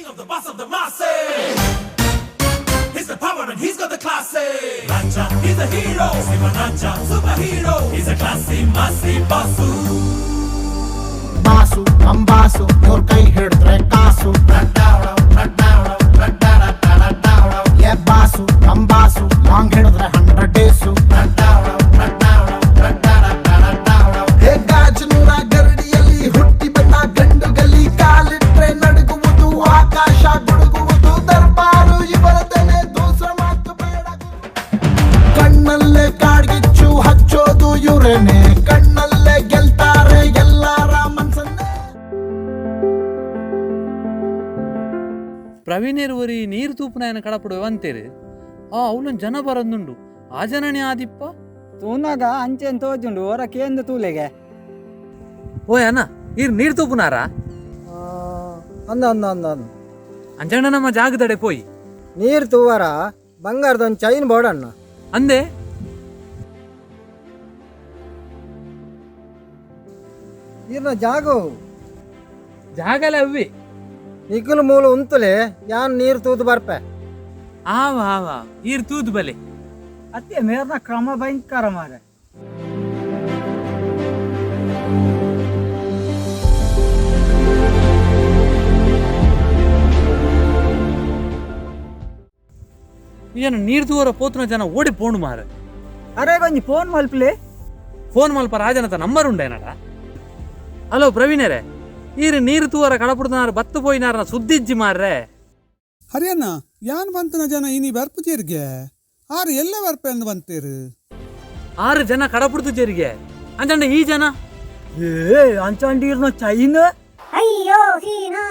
king of the boss of the masses. He's the power and he's got the class. Raja, he's a hero. Sivaraja, superhero. He's a classy, massy bossu. Boss ಅಂಬಾಸು ಇವ್ರ ಕೈ ಹಿಡಿದ್ರೆ ಕಾಸು. ಏ boss ಅಂಬಾಸು long ಹಿಡಿದ್ರೆ 100 days. ಹೇ ಗಾಜನೂರ ಗರಡಿಯಲ್ಲಿ ಹುಟ್ಟಿ ಬಂದ ಗಂಡು ಗಲ್ಲಿ, ಕಾಲಿಟ್ರೆ ನಡುಗುವುದು ಆಕಾಶ, ಗುಡುಗುವುದು ದರ್ಬಾರು ಇವರದನೆ, ದೂಸರ ಮಾತು ಬೇಡ. ಕಣ್ಣಲ್ಲೇ ಕಾಡ್ಗಿಚ್ಚು ಹಚ್ಚೋದು ಇವ್ರೇನೆ, ಕಣ್ಣಲ್ಲೇ ಗೆಲ್ತಾರೆ ಎಲ್ಲಾರ ಮನ್ಸನ್ನೇ. ಪ್ರವೀಣೇರ್ ಒರಿ ನೀರು ತೂಪುನಾಯನ ಕಡಪಡುವೆ ಅಂತೀರಿ. ಆ ಅವಲೊಂದು ಜನ ಬರೋದುಂಡು, ಆ ಜನನೇ ಆದಿಪ್ಪ. ತೂನಾಗ ಅಂಚೆನ್ ತೋಜುಂಡು, ಹೊರ ಕೇಂದ್ರ ತೂಲೆಗೆ. ಓಯ್ ಅಣ್ಣ, ಈರ್ ನೀರು ತೂಪುನಾರ? ಅಂದ ಅಂದ ಅಂದ ಅಂದ. ಅಂಜಣ್ಣ, ನಮ್ಮ ಜಾಗದಡೆ ಪೋಯಿ. ನೀರು ತೂವರ ಬಂಗಾರದ ಒಂದು ಚೈನ್ ಬೋಡಣ್ಣ. ಅಂದೆ. ನೀರ್ನ ಜಾಗವು? ಜಾಗಲ ಅವ್ವಿ. ನಿಖಿಲ್ ಮೂಲ ಉಂತುಲೆ, ಯಾನ್ ನೀರು ತೂದು ಬರ್ಪೆ. ಆವ ಆವ, ಈರ್ ತೂದು ಬಲೆ. ಅತ್ತೆ, ಮೇರ್ನ ಕ್ರಮ ಭಯಂಕರ ಮಾರೆ. ಏನು ನೀರು ತೂವರ ಪೋತುನ ಜನ ಓಡಿ ಪೋಣು ಮಾರ. ಅರೆ, ಕೊಂಚ ಫೋನ್ ಮಲ್ಪಲೆ. ಫೋನ್ ಮಲ್ಪ ರಾಜನತ ನಂಬರ್ ಉಂಡೇನಡ? ಹಲೋ ಪ್ರವೀಣರೇ, ಈರ್ ನೀರು ತೂವರ ಕಡಪುಡ್ದನಾರ ಬತ್ತು ಪೋಯಿನಾರನ ಸುದ್ದಿಜ್ಜಿ ಮಾರ್ರೆ. ಹರಿಯಣ್ಣ, ಯಾನ್ ಬಂತನ ಜನ ಇನಿ ಬರ್ಪುಜೇರ್ಗೆ? ಆರು ಎಲ್ಲ ಬರ್ಪೆ ಅಂದ್ ಬಂತೇರು. ಆರು ಜನ ಕಡಪುಡ್ದು ಜೇರಿಗೆ ಅಂಜಣ್ಣ, ಈ ಜನ. ಏ ಅಂಚಾಂಡೀರ್ನ ಚೈನ್. ಅಯ್ಯೋ ಸೀನಾ.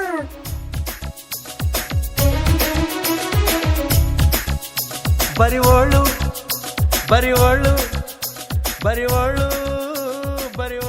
ಬರಿವೋಳು, ಬರಿವೋಳು, ಬರಿವೋಳು, ಬರಿವೋಳು.